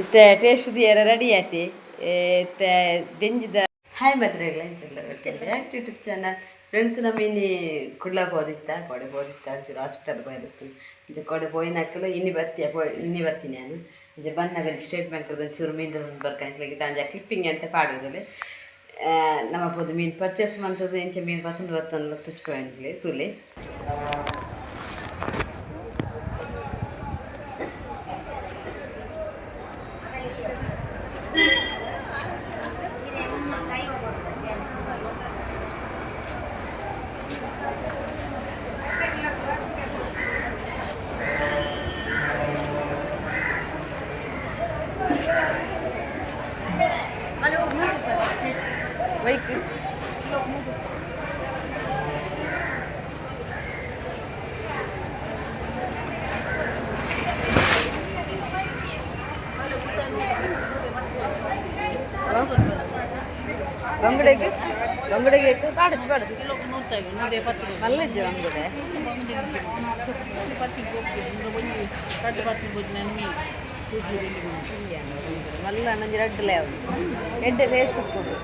ಇತ್ತೆ taste ದಿಯರ ready ಆತಿ. ಇತ್ತೆ ದೆಂಜಿದ. Hi ಮಾತ್ರೆಗಳ, ಎಂಚಲ್ಲ? Welcome back to YouTube channel, friends. ನಮ್ಮ ಇನಿ ಕುಡ್ಲ ಪೋದಿತ್ತ, ಕೋಡೆ ಪೋದಿತ್ತ. ಒಂಚೂರು ಹಾಸ್ಪಿಟಲ್ ಪೋದಿತ್ತು. ಇಂಚ ಕೋಡೆ ಪೋಯಿನಕ್ಕಲು ಇನ್ನಿ ಬತ್ತಿಯ ಪೋ, ಇನ್ನಿ ಬರ್ತೀನಿ ನಾನು. ಇಂಚ ಬಂದಾಗ ಸ್ಟೇಟ್ ಬ್ಯಾಂಕ್ ಒಂಚೂರು ಮೀನು ಬರ್ಕ ಅಂಚ ಕ್ಲಿಪ್ಪಿಂಗ್ ಅಂತ ಪಾಡೋದಿಲ್ಲ. ನಮ್ಮ ಪೋದು ಮೀನು ಪರ್ಚೇಸ್ ಮಂತದ್ದು, ಇಂಚ ಮೀನು ಬತ್ತಂದು ಬತ್ತಂದು ತುಚ್ಪೋಯಂಟ್ಲಿ ತುಲಿ. ಬೈಕ್ ಬಂಗುಡೆಗೆ, ಬಂಗುಡೆಗೆ ಪಾಡಚ್ ಪಾಡದು. ಮಲ್ಲಜ್ಜೆ ಬಂಗುಡೆ. ಮಲ್ಲ ನಂಜಿ ರಡ್ಡಲೇ ಅವು ಎಡ್ಡೆ ಟೇಸ್ಟ್ ಉಪ್ಪುದು.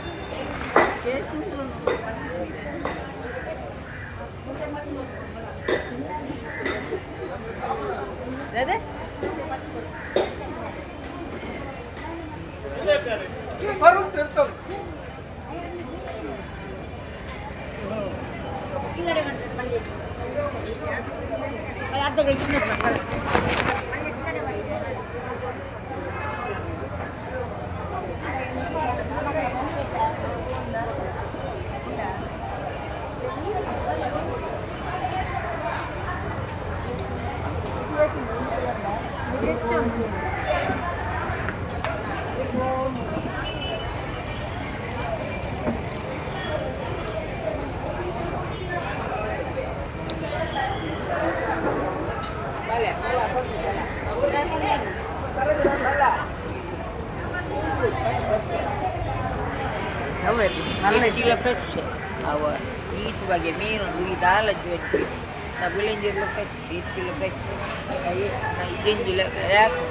ಅದೇ. ಮಲ್ಲ ಕಿಲೋ ಫ್ರೆಶ್ ಅವ. ಈತ್ ಬಗೆ ಮೀನು ಈ ದಾಲ ಜೋಜಿ ನಾ ಬುಳಿಂಜಿರ್ಲ ಫ್ರೆಶ್, ಈತ್ ಕಿಲೋ ಫ್ರೆಶ್ ದಿಂಜಿಲ ಯಾಕೆ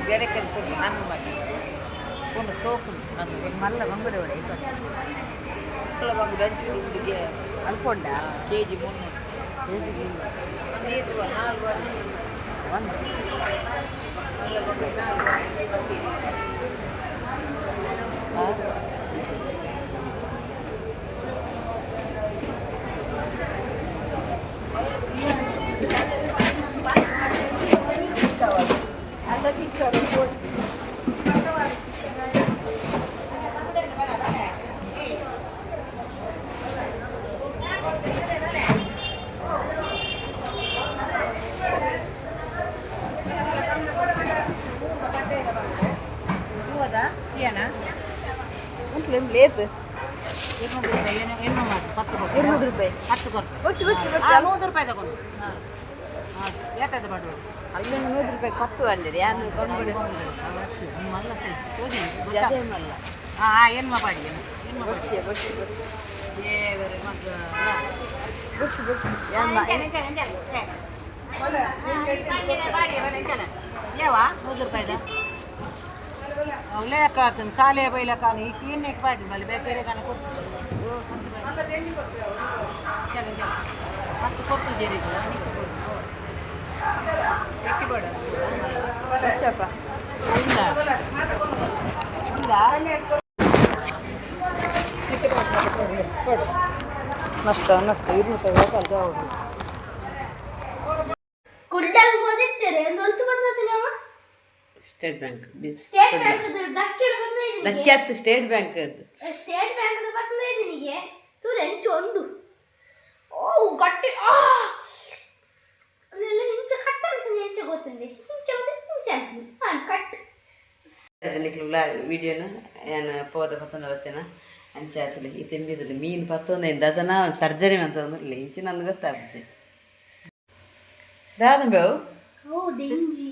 ಬೇರೆ ಕಡೆ ಕೊಟ್ಟು ಹಂಗೆ ಮಾಡಿ ಪುನಃ ಸೋಪು ಹಂಗೆ. ಮಲ್ಲ ಬಂಗುಡೆ ಒಡೆ. ಬಂಗುಡೆ ಅಂಚು ಉಂಡಿಗೆ. ಅಲ್ಪೊಂಡ. ಕೆಜಿ 300. ಕೆಜಿಗೆ? ಒಂದು ಈತ್ ನಾಲ್ಕು ಒಂದು. ಒಂದು. ಮಲ್ಲ ಬಂಗುಡೆ ನಾಲ್ಕು. ಹಾಂ. ಲೇತ್. 200 ರೂಪಾಯಿ. 10. ಬೊಚ್ಚು ಬೊಚ್ಚು ಬೊಚ್ಚು. 100 ರೂಪಾಯಿ ತಗೊಂಡು ಏತದ ಮಾಡುವ. ಅಲ್ಲೊಂದು 100 ರೂಪಾಯಿ 10 ಬಂದಿದೆ ಯಾರು ಬಂಗುಡೆ. ಮಲ್ಲ ಸೈಜ್. ಜದೆ ಮಲ್ಲ. ಹಾಂ, ಎನ್ಮ ಪಾಡಿ ಎನ್ಮ. ಬೊಚ್ಚಿ ಬೊಚ್ಚಿ ಬೊಚ್ಚಿ. ಏ ಬೇರೆ ಮಗ್ಗ. ಬೊಚ್ಚು ಬೊಚ್ಚು ಯಾನ್ನ. ಯಾವ 100 ರೂಪಾಯಿದ ಲೇಕ ಆತನ ಸಾಲೆ ಬೈಲಕ ಈ ಕ್ಲೀನಿಕ್ ಪಾಡಿ ಮಲ್ಲಿ ಬೇಕಾದ್ರೆ ಕಾಣ ಕೊಟ್ಟು ಚಲ ಚಲ 10 ಕೊಟ್ಟು ಜೇರಿಲ್ಲ ಎಕ್ಕಿ ಬೇಡ. ಬೊಚ್ಚಪ್ಪ. ಇಲ್ಲ ಇಲ್ಲ. ನಷ್ಟ ನಷ್ಟ 200 ರೂಪಾಯಿ ಹೌದು. ಕುಡ್ಡಲ್ ಓದಿರ್ತಾರೆ ಒಂದು ಹೊತ್ತು ಬಂದದ್ದು. ಸ್ಟೇಟ್ ಬ್ಯಾಂಕ್ ಬಿಸ್. ಸ್ಟೇಟ್ ಬ್ಯಾಂಕ್ ದಕ್ಕಿಡ ಬಂದಿದ್ದೀನಿ. ದಕ್ಕ್ಯಾತ್ ಸ್ಟೇಟ್ ಬ್ಯಾಂಕ್ ಅದು. ಸ್ಟೇಟ್ ಬ್ಯಾಂಕ್ ಬಂದಿದ್ದೀನಿ. ತೂಲೆ ಎಂಚು ಉಂಡು. ಓ ಗಟ್ಟಿ ಆ ಅಲ್ಲೆಲ್ಲ ಇಂಚ ಕಟ್ ಅನ್ಕೊಂಡು ಎಂಚ ಗೊತ್ತುಂಡೆ, ಇಂಚ ಗೊತ್ತು, ಇಂಚ ಅನ್ಕೊಂಡು ಹಾಂ ಕಟ್. ನಿಕ್ಲು ವಿಡಿಯೋನ ಏನು ಪೋದ ಪತ್ತೊಂದು ಬತ್ತೇನ ಅಂಚ ಆಚಲೆ ಈ ತೆಂಬಿದಲ್ಲಿ ಮೀನು ಪತ್ತೊಂದು ಅದನ್ನ ಸರ್ಜರಿ ಅಂತ ಒಂದು ಇಂಚು ನನ್ಗೆ ಗೊತ್ತಾಗ್ತದೆ ದಾದ ಬೇವು. ಓ ದಿಂಜಿ.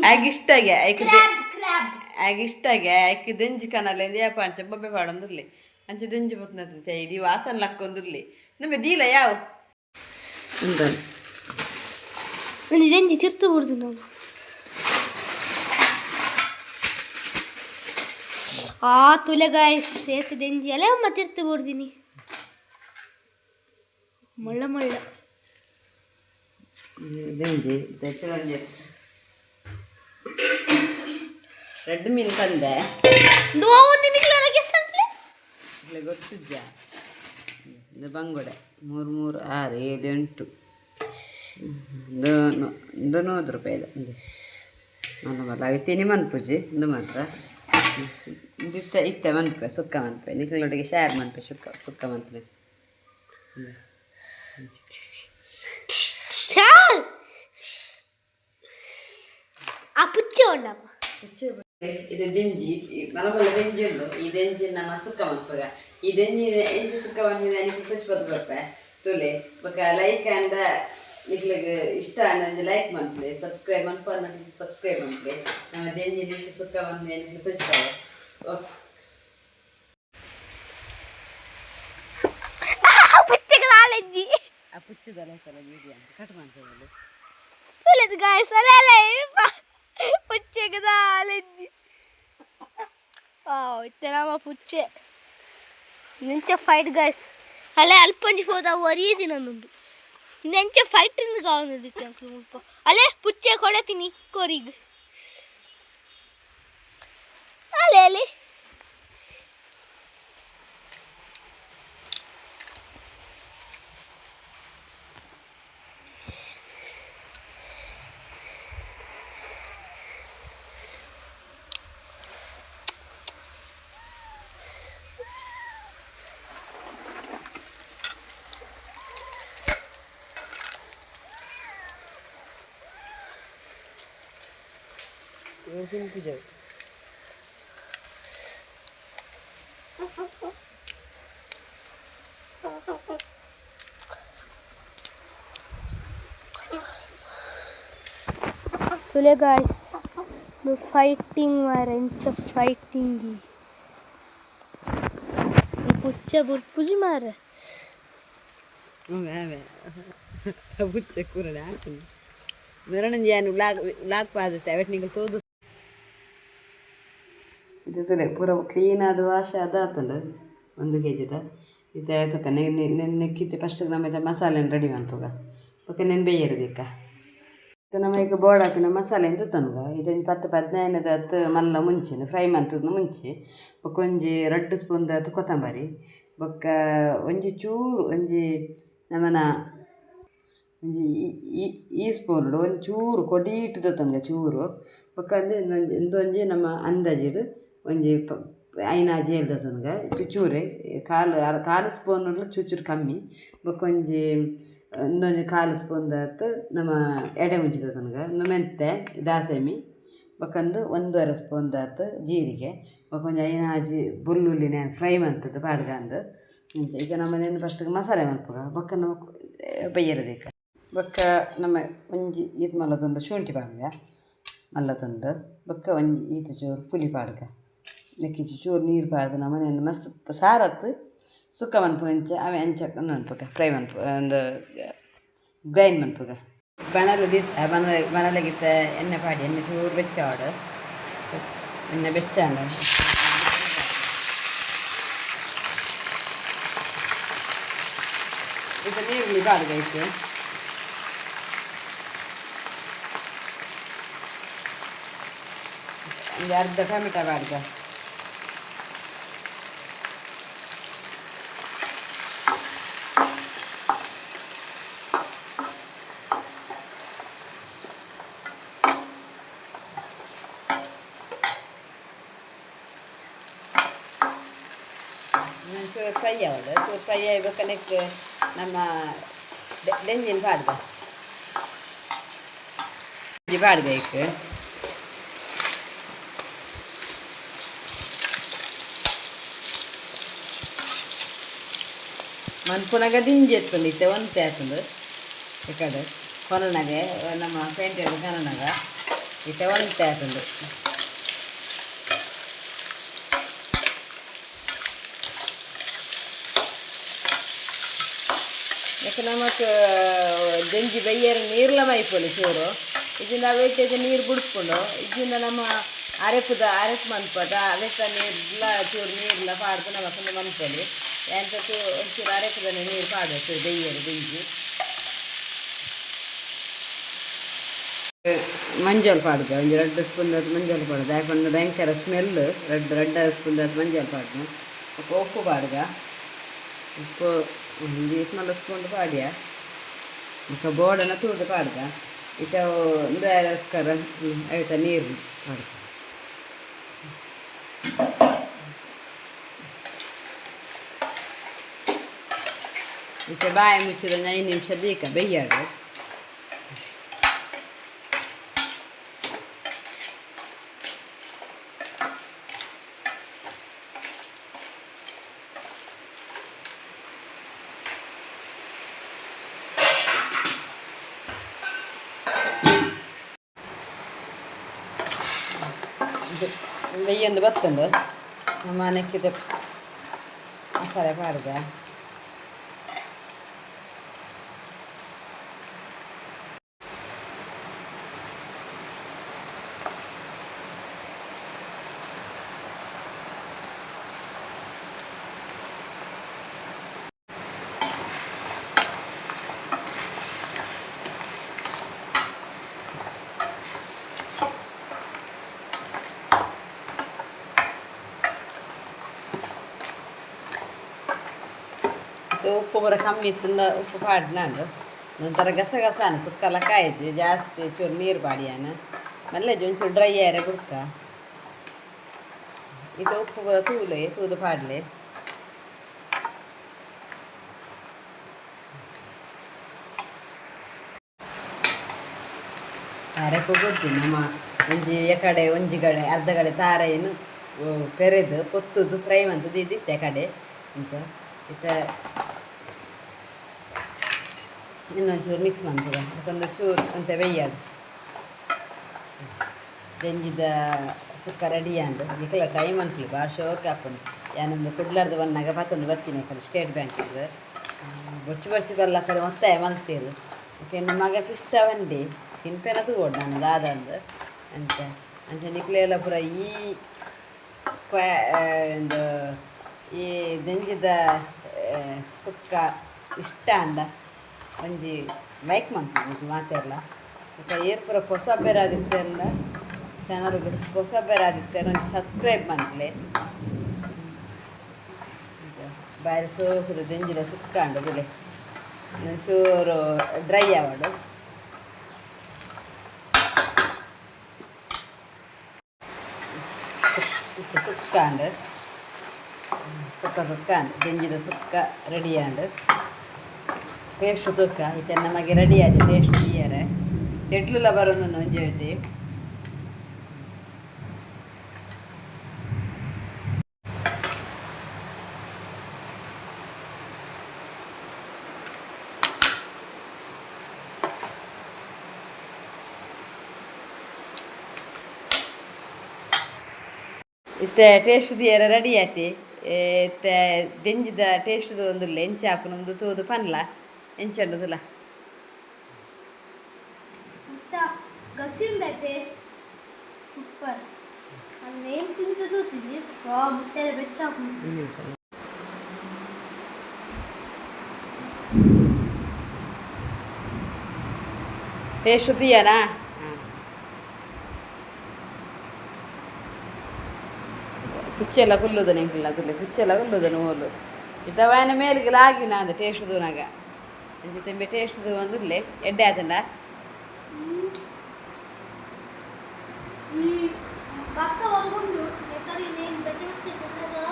ಆಗ ಇಷ್ಟಾಗೆ ಐಕ್. Crab crab. ಆಗ ಇಷ್ಟಾಗೆ ಐಕ್ ದೆಂಜಿ ಕನಲ್ಲ ಯಾಪ ಅಂಚ ಬೊಬ್ಬೆ ಪಾಡೊಂದುರ್ಲಿ ಅಂಚ ದೆಂಜಿ ಪತ್ತನಂತೆ ಇಡೀ ವಾಸನ ಲಕ್ಕೊಂದುರ್ಲಿ ನಮ್ಮ ದೀಲ ಯಾವ ಉಂದನ್. ಒಂದು ದಿಂಜಿ ತಿರ್ತು ಬಿಡುದು ನಾವು. ಆ ತುಲೆ ಗಾಯ್ಸ್ ಏತು ದೆಂಜಿ ಅಲ್ಲೇ ಅಮ್ಮ ತಿರ್ತು ಬಿಡ್ತೀನಿ ಮಳ್ಳ ಮಳ್ಳ. ದೆಂಜಿ ಒಂಜಿ ರೆಡ್ ಮೀನು ತಂದೆ. ಒಂದು ನಿಕ್ಲಾರ ಗೆಸ್ ಅನ್ಲೆ. ಇಲ್ಲ, ಗೊತ್ತಿದ್ದ. ಇದು ಬಂಗುಡೆ, ಮೂರು ಮೂರು ಆರು ಏಳು ಎಂಟು, ಒಂದು ಒಂದು 100 ರೂಪಾಯಿದ. ಒಂದು ಮಲ್ಲ ಮಲ್ಲ ಅವಿ ತಿನಿ ಮನ್ಪುಜಿ. ಇಂದು ಮಾತ್ರ ಇತ್ತ ಇತ್ತೆ ಮನ್ಪೆ ಸುಕ್ಕ ಮನ್ಪೆ, ನಿಕ್ಲೊಟ್ಟಿಗೆ ಶೇರ್ ಮನ್ಪೆ. ಸುಕ್ಕ ಸುಕ್ಕ ಮನ್ಪೆ. ಚಾಲ್, ಆ ಪುಚ್ಚೆ ಉಂಡಮ್ಮ. ಇದು ದಿಂಜಿ, ಈ ಮಲ ಮಲ್ಲ ದೆಂಜಿ ಉಂಡು. ಈ ದೆಂಜಿ ನಮ್ಮ ಸುಕ್ಕ ಮನ್ಪುಗ. ಈ ದೆಂಜಿ ಎಂಚ ಸುಕ್ಕ ಮನ್ಪಿನ ನಿಕ್ಲು ಪುಷ್ಪದ ಬರ್ಪೆ ತುಲೆ. ಬೊಕ ಲೈಕ್ ಅಂಡ ನಿಕ್ಲೆಗ್ ಇಷ್ಟ ಆಂಡ ಒಂಜಿ ಲೈಕ್ ಮನ್ಪುಲೆ, ಸಬ್ಸ್ಕ್ರೈಬ್ ಮನ್ಪ ಸಬ್ಸ್ಕ್ರೈಬ್ ಮನ್ಪುಲೆ. ನಮ್ಮ ದೆಂಜಿ ಎಂಚ ಸುಕ್ಕ ಮನ್ಪುನೆ ನಿಕ್ಲು ಪುಷ್ಪ. ಓಕೆ. ಪುಚ್ಚೆಗೆ ನಾಲೆಜ್ಜಿ. ಆ ಪುಚ್ಚದಲ್ಲ ಸಲ ವೀಡಿಯೋ ಅಂತ ಕಟ್ ಮಾಡ್ತದಲ್ಲ. ತುಲೆದು ಗಾಯ್ಸ್, ಅಲೆ ಅಲೆ, ಪುಚ್ಚೆಗೆ ನಾಲೆಜ್ಜಿ. ಆ ಇತ್ತೆ ನಮ್ಮ ಪುಚ್ಚೆ ನೆಂಚ ಫೈಟ್ ಗಾಯ್ಸ್. ಅಲ್ಲೇ ಅಲ್ಪಂಜಿ ಹೋದ ಒರಿಯೇ ದಿನದುಂಡು ನೆಂಚ ಫೈಟ್ ಕಾವೊಂದು ಅಂಕ್ಲು ಮುಲ್ಪ. ಅಲ್ಲೇ ಪುಚ್ಚೆ ಕೊಡತೀನಿ ಕೋರಿಗ್. ಅಲೆ ಅಲೆ. ಪೂಜೆ. ತುಲೆ ಗಾಯ್ಸ್, ಫೈಟಿಂಗ್ ಮಾರೆ, ಎಂಚ ಫೈಟಿಂಗ್! ಈ ಪುಚ್ಚೆ ಬುಡ್ಪುಜಿ ಮಾರೆ. ಅವೇ ಪುಚ್ಚೆ ಕೂರಡೆ ಹಾಕೊಂಡು ಮೆರವಣಿಗೆ ಏನು ವ್ಲಾಗ್ ವ್ಲಾಗ್ ಪಾದತೆ ಅವೆಟ್ ನಿಂಗೆ ತೋದು. ಇದು ತುಲೆ ಪೂರ ಕ್ಲೀನ್ ಆದ ವಾಶ್ ಅದಾತಂಡು 1 ಕೆ ಜಿದ. ಇತ್ತೆ ತುಕ ನೆಕ್ಕಿತ್ತೆ ಫಸ್ಟ್ ನಮ್ಮ ಇತ್ತೆ ಮಸಾಲೆನ ರೆಡಿ ಮನ್ಪುಗ. ಬೊಕ ನೆನ್ ಬೇಯರು ದಿಕ್ಕ. ಇತ್ತೆ ನಮ್ಮ ಈಗ ಬೋಡಾಪಿನ ಮಸಾಲೆ ತೂತೊನ್ಗ. ಇದೊಂಜಿ 10 15ದ ಹತ್ತು ಮಲ್ಲ ಮುಂಚಿನ ಫ್ರೈ ಮಂತದ ಮುಂಚಿ. ಬೊಕ ಒಂಜಿ 2 ಸ್ಪೂನ್ ದಾತ್ ಕೊತ್ತಂಬರಿ. ಬೊಕ್ಕ ಒಂಜಿ ಚೂರು ಒಂಜಿ ನಮನ ಒಂಜಿ ಈ ಈ ಈ ಸ್ಪೂನ್ಡು ಒಂಜಿ ಚೂರು ಕೊಡೀಟ್ ದೆತ್ತೊನ್ಗ ಚೂರು. ಬೊಕ್ಕ ಅಂದು ಇಂದೊಂಜಿ ಇಂದೊಂಜಿ ನಮ್ಮ ಅಂದಾಜಿಡ್ ಒಂಜಿ ಐನಾಜಿ ಏಲ್ ದೆತ್ತೊನ್ಗ ಚೂರೆ ಕಾಲು ಕಾಲು ಸ್ಪೂನ್ ಚೂರು ಚೂರು ಕಮ್ಮಿ. ಬೊಕ್ಕ ಒಂಜಿ ಇಂದೊಂಜಿ ಕಾಲು ಸ್ಪೂನ್ ದಾತ್ ನಮ್ಮ ಎಡೆ ಮುಂಚಿ ದೆತ್ತೊನ್ಗ. ಇಂದು ಮೆಂತೆ ದಾಸೆಮಿ. ಬೊಕ್ಕ ಒಂದು 1.5 ಸ್ಪೂನ್ ದಾತ್ ಜೀರಿಗೆ. ಬೊಕ್ಕ ಒಂಜಿ ಐನಾಜಿ ಬೊಲ್ಲುಳ್ಳಿನ ಫ್ರೈ ಮಂತುದು ಪಾಡ್ಗಾಂದು ಇಂಚ. ಈಗ ನಮ್ಮ ಫಸ್ಟ್ ಮಸಾಲೆ ಮನ್ಪುಗ, ಬೊಕ್ಕ ನಮಕ್ ಬಯ್ಯರ ದಿಕ್ಕ. ಬೊಕ್ಕ ನಮ್ಮ ಒಂಜಿ ಈತ್ ಮಲ್ಲ ತುಂಡು ಶುಂಠಿ ಪಾಡ್ಗ ಮಲ್ಲ ತುಂಡು. ಬೊಕ್ಕ ಒಂಜಿ ಈತ್ ಚೂರು ಪುಲಿ ಪಾಡ್ಗ. ನೆಕ್ಕಿಚಿ ಚೂರು ನೀರು ಪಾಡ್ದು ನಮ್ಮನೆ ಮಸ್ತ್ ಸಾರತ್ತು ಸುಕ್ಕ ಮನ್ಪುನ ಇಂಚ ಅವೆ ಅಂಚ ಮನ್ಪುಗ, ಫ್ರೈ ಮನ್ಪು, ಒಂದು ಗ್ರೈಂಡ್ ಮನ್ಪುಗ. ಬಣಲೆ ದೀತ ಬಣಲೆ ಬಣಲೆಗಿತ್ತ ಎಣ್ಣೆ ಪಾಡಿ, ಎಣ್ಣೆ ಚೂರು ಬೆಚ್ಚ ಆವಡು. ಎಣ್ಣೆ ಬೆಚ್ಚ ಆಂಡ ಇತ್ತೆ ನೀರುಳ್ಳಿ ಪಾಡ್ಗ ಐತೆ. ಒಂದು ಅರ್ಧ ಟೊಮೆಟೊ ಪಾಡ್ಗ. ಚೂರು ಫ್ರೈ ಆವಡು. ಚೂರು ಫ್ರೈ ಆಯ್ಬೇಕು ನೆಕ್ ನಮ್ಮ ಡೆಂಜಿನ ಪಾಡ್ಗ ಪಾಡ್ಗ ಐಕ್. ಮನ್ಪುನಗ ದಿಂಜಿ ಎತ್ತುಂಡು. ಇತ್ತೆ ಒಂತೆ ಆತುಂಡು. ಈ ಕಡೆ ಕೊನನಗೆ ನಮ್ಮ ಪೇಂಟೆಡ್ ಕನನಗ ಇತ್ತೆ ಒಂತೆ ಆತುಂಡು. ಯಾಕೆ ನಮಕ್ ದೆಂಜಿ ಬೈಯರ ನೀರ್ಲ ಮೈಪೊಲಿ ಚೂರು. ಇಜ್ಜಿಂದ ಅವೇಟೆ ನೀರು ಬುಡ್ಪುಂಡು. ಇಜ್ಜಿಂದ ನಮ್ಮ ಅರೆಪುದ ಅರೆಪು ಮನ್ಪದ ಅವೆತ ನೀರ್ಲ ಚೂರು ನೀರ್ಲ ಪಾಡ್ದು ನಮ್ಮ ತುಂಬ ಮನ್ಪೊಲಿ ಎಂತ ಒಂಚೂರು ಅರೆಪುದನೆ ನೀರು ಪಾಡ್ಬೇಕು ಬೆಯ್ಯರು ಬೆಂಜಿ. ಮಂಜಲ್ ಪಾಡ್ದು ಒಂಜಿ ರಡ್ಡ್ ಸ್ಪೂನ್ ಮಂಜಲ್ ಪಾಡ್ದು, ಯಾಕಂದ್ರೆ ಭಯಂಕರ ಸ್ಮೆಲ್. ರಡ್ಡ್ ರಡ್ಡ್ ಸ್ಪೂನ್ ಮಂಜಲ್ ಪಾಡ್ದು. ಬೊಕ್ಕ ಉಪ್ಪು ಪಾಡ್ಗ. ಉಪ್ಪು ಒಂಜಿ ಮಲ್ಲ ಸ್ಪೂನ್ ಪಾಡ್ಯ. ಬೊಕ್ಕ ಬೋಡನ ತೂದು ಪಾಡ್ಗ. ಇತ್ತೆ ಒಂದು ಆಯಗೋಸ್ಕರ ಐತ ನೀರು ಪಾಡ್ಗ. ಇತ್ತೆ ಬಾಯಿ ಮುಚ್ಚಿದ ಒಂದು 5 ನಿಮಿಷ ದೀಕ ಬೆಯ್ಯಾಡು. ಬೆಯ್ಯೊಂದು ಬತ್ತುಂಡು. ನಮ್ಮ ನೆಕ್ಕಿದ ಮಸಾಲೆ ಪಾಡ್ಗ. ಉಪ್ಪು ಪೂರ ಕಮ್ಮಿ ಇತ್ತಂದ ಉಪ್ಪು ಪಾಡ್ನಾಂದು. ನಂತರ ಗಸಗಸಾನ ಸುಕ್ಕಲ ಕಾಯ್ಜಿ ಜಾಸ್ತಿ ಚೂರು ನೀರು ಪಾಡಿಯಾನ ಮಲ್ಲೆಜ್ಜಿ ಒಂಚೂರು ಡ್ರೈ ಆಯರೆ ಬುಡ್ಕ. ಇದು ಉಪ್ಪು ಪೂರ ತೂಲೆ ತೂದು ಪಾಡ್ಲೆ. ಅರೆಪು ಗೊತ್ತಿ ನಮ್ಮ ಒಂಜಿ ಎಕಡೆ ಒಂಜಿ ಗಡೆ ಅರ್ಧ ಗಡೆ ತಾರೆಯನ್ನು ಪೆರೆದು ಪೊತ್ತುದು ಫ್ರೈ ಮಂತದ್ದು ಇದ್ದಿತ್ತೆ ಕಡೆ ಇಂಚ. ಇತ್ತೆ ಇನ್ನೊಂಚೂರು ಮಿಕ್ಸ್ ಮಾಡ್ತದೆ. ಅದಕ್ಕೊಂದು ಚೂರು ಅಂತ ಬೇಯ್ಯದು. ದೆಂಜಿದ ಸುಕ್ಕ ರೆಡಿ ಅಂದು. ನಿಕಲ ಟ್ರೈ ಮನ್ಪುಲಿ, ಭಾಳ ಶೋಕ್ ಆಪುಂಡು. ಯಾನೊಂದು ಕುಡ್ಲಾರ್ದು ಬನ್ನಾಗ ಪತ್ತೊಂದು ಬತ್ತೀನಿ ಕಡೆ ಸ್ಟೇಟ್ ಬ್ಯಾಂಕಿಗೆ. ಬೊರ್ಚಿ ಬೊರ್ಚಿ ಬಲ್ಲ ಕಡೆ ಒತ್ತಾಯ ಮಲ್ತೇರು. ಓಕೆ, ನಮ್ಮ ಮಗಕ್ಕೆ ಇಷ್ಟ ಬಂಡಿ ತಿನ್ಪೇನ ತೂವೊಡು ನಾನು ದಾದಂದು ಅಂಚ. ಅಂಚ ನಿಕ್ಲೆಲ್ಲ ಪೂರ ಈ ಸ್ಕ್ವಾ ಒಂದು ಈ ದೆಂಜಿದ ಸುಕ್ಕ ಇಷ್ಟ ಅಂದ ಒಂಜಿ ಲೈಕ್ ಮನ್ಪುನಿ ಮಾತೆರ್ಲ. ಬೊಕ ಏರ್ ಪೂರ ಪೊಸ ಬೇರಾದಿತ್ತೆರ್ಂಡ ಚಾನಲ್ಗ್ ಪೊಸ ಬೇರಾದಿತ್ತೆರ್ಂಡ ಒಂಜಿ ಸಬ್ಸ್ಕ್ರೈಬ್ ಮನ್ಪುಲೆ. ಬಾರಿ ಸೋಕುದ ದೆಂಜಿದ ಸುಕ್ಕ ಅಂಡ ತೂಲೆ. ಒಂಚೂರು ಡ್ರೈ ಆವಡ್. ಸುಕ್ಕ ಅಂಡ್ ಸುಕ್ಕ ಸುಕ್ಕ ಅಂಡ್ ದೆಂಜಿದ ಸುಕ್ಕ ರೆಡಿ ಆಂಡ್. ಟೇಸ್ಟ್ ತೂಕ. ಇತ್ತೆ ನಮಗೆ ರೆಡಿ ಆದ್ ಟೇಸ್ಟ್ ದೀಯರೆ. ಎಡ್ಲುಲ ಬರೊಂದುಂಡು ಒಂಜಿ ಒಂಜಿ. ಇತ್ತೆ ಟೇಸ್ಟ್ ದೀಯರೆ ರೆಡಿ ಆತಿ. ಇತ್ತೆ ದೆಂಜಿದ ಟೇಸ್ಟ್ ತೂವೊಂದುಲ್ಲೆ ಎಂಚ ಆಪುಂಡು ತೂದು ಪನ್ಲ ಎಂಚ ಉಂಡು ತೂಲ. ಮುಟ್ಟ ಗಸಿ ಉಂಡೈತೆ, ಸೂಪರ್. ನಾನು ಏನು ತಿಂತದ್ದು ತಿನ್ನಿ ಮುಟ್ಟೆ ಬೆಚ್ಚ. ಟೇಸ್ಟ್ ತೀಯನಾ? ಕುಚ್ಚೆಲ್ಲ ಕುಲ್ಲುದನೆ ಎಂಕಲ್ನ ತುಲೆ ಕುಚ್ಚೆಲ್ಲ ಕುಲ್ಲುದನೆ ಓಲು ಇತ್ತವಾಯನ ಮೇಲ್ಗೆ ಲಾಗಿನ ಅಂದ ಟೇಸ್ಟ್ ತೂನಾಗ. ಅಂಚ ತೆಂಬೆ ಟೇಸ್ಟ್ ತೂವೊಂದುಲ್ಲೆ. ಎಡ್ಡೆ ಆತಂಡ. ಈ ಬಸ್ಸ ಒಳಗುಂಡು ಬೇಕಾದ್ರೆ ಇನ್ನೇನು ಬೆಚ್ಚ ಬೆಚ್ಚ ತಿನ್ನೋದು.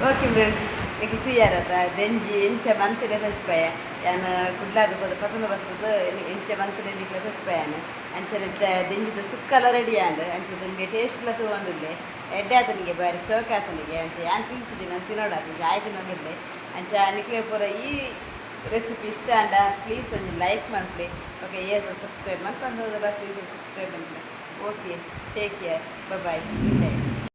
ಓಕೆ ಫ್ರೆಂಡ್ಸ್, ನಿಕ್ಲ್ ತೂಯರತ ದೆಂಜಿ ಎಂಚ ಮಂತಿನ ತೋಜಿಪಾಯ. ಯಾನ್ ಕುಡ್ಲಾದ ಪೋದು ಪತೊಂದು ಬತ್ತುದು ಎಂಚ ಮಂತಿನ ನಿಕ್ಲ ತೋಜಿಪಾಯನ್. ಅಂಚನೆ ದೆಂಜಿದ ಸುಕ್ಕಲ ರೆಡಿ ಆಂಡ್. ಅಂಚ ದಿಂಬೆ ಟೇಸ್ಟ್ಲ ತೂವೊಂದುಲ್ಲೆ. ಎಡ್ಡೆ ಆತನಿಗೆ ಬಾರಿ ಶೋಕ್ ಆತನಿಗೆ. ಅಂಚ ಯಾನ್ ತಿಂತಿದ್ದಿ ನಾನು ತಿನ್ನೋಡಾತ ಆಯ್ ತಿನ್ನೊಂದುಲ್ಲೆ. ಅಂಚ ನಿಕ್ಲೆ ಪೂರ ಈ ರೆಸಿಪಿ ಇಷ್ಟ ಆಂಡ ಪ್ಲೀಸ್ ಒಂಜಿ ಲೈಕ್ ಮನ್ಪುಲೆ. ಓಕೆ, ಏರ್ ಸಬ್ಸ್ಕ್ರೈಬ್ ಮನ್ಪಂದೆ ಪ್ಲೀಸ್ ಸಬ್ಸ್ಕ್ರೈಬ್ ಮನ್ಪುಲೆ. Okay, take care, bye, good night.